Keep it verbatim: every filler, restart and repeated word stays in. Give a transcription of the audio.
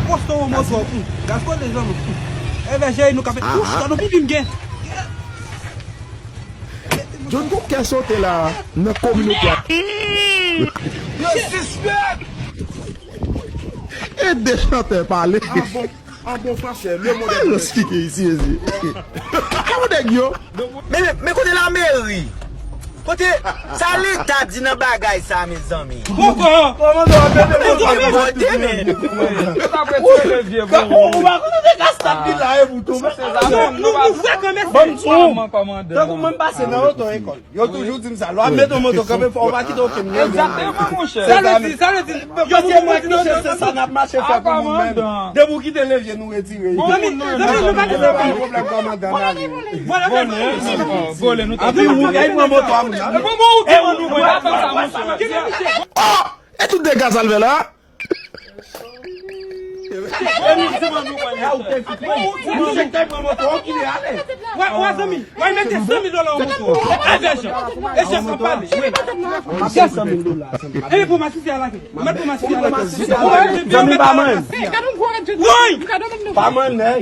Poste yon moso. Gasko de zanmi. Evè jere nou kape. Ou chita nou pipi m gen. John gon kè sote la nan kominote a. Yo sispèk. E de chantè pale. An bon, an bon fransè, le monde est mauvais. Yo spike isi, isi. Kòman nèg yo? Men, men, men kote lameri? Kote sa leta di nan bagay sa, mezanmi? Poko! Kòman nou ap mete mwen pa mwen? Yo t ap retire levye pou ou. Ou pa konn ou te ka stop li la e pou tou. Nou, nou, nou fè kanmè. Tankou mwen m pase nan oto ekòl. Yo toujou di m sa. Lè w ap mete yon moto kanpe, fò w pa kite okenn levye. Egzakteman, monchè. Sa vle di, sa vle di, yo di mwen ki se sa n ap mache fè pou moun menm. Depi w kite levye, nou retire. Zanmi, zanmi, nou pa gen pwoblèm kòmandan nan li. Vòlè, vòlè, nou ta vòlè. Epi ou, e pran moto a moun nan. E bon, bon, ou ki mande mwen pa fè sa, monchè. Oh! E tout dega sa l fè la? E nou di mwen nou wè misye. Misye k te pran moto, ou kile ale. Wè, wè, zanmi, wè, mete san mil dola nan moto. Avè Jean. E Jean san pale. Jean san mil dola. E pou masisi a la. Mèt pou masisi a la. Zanmi pa mwen. Woy! Pa mwen, nèg.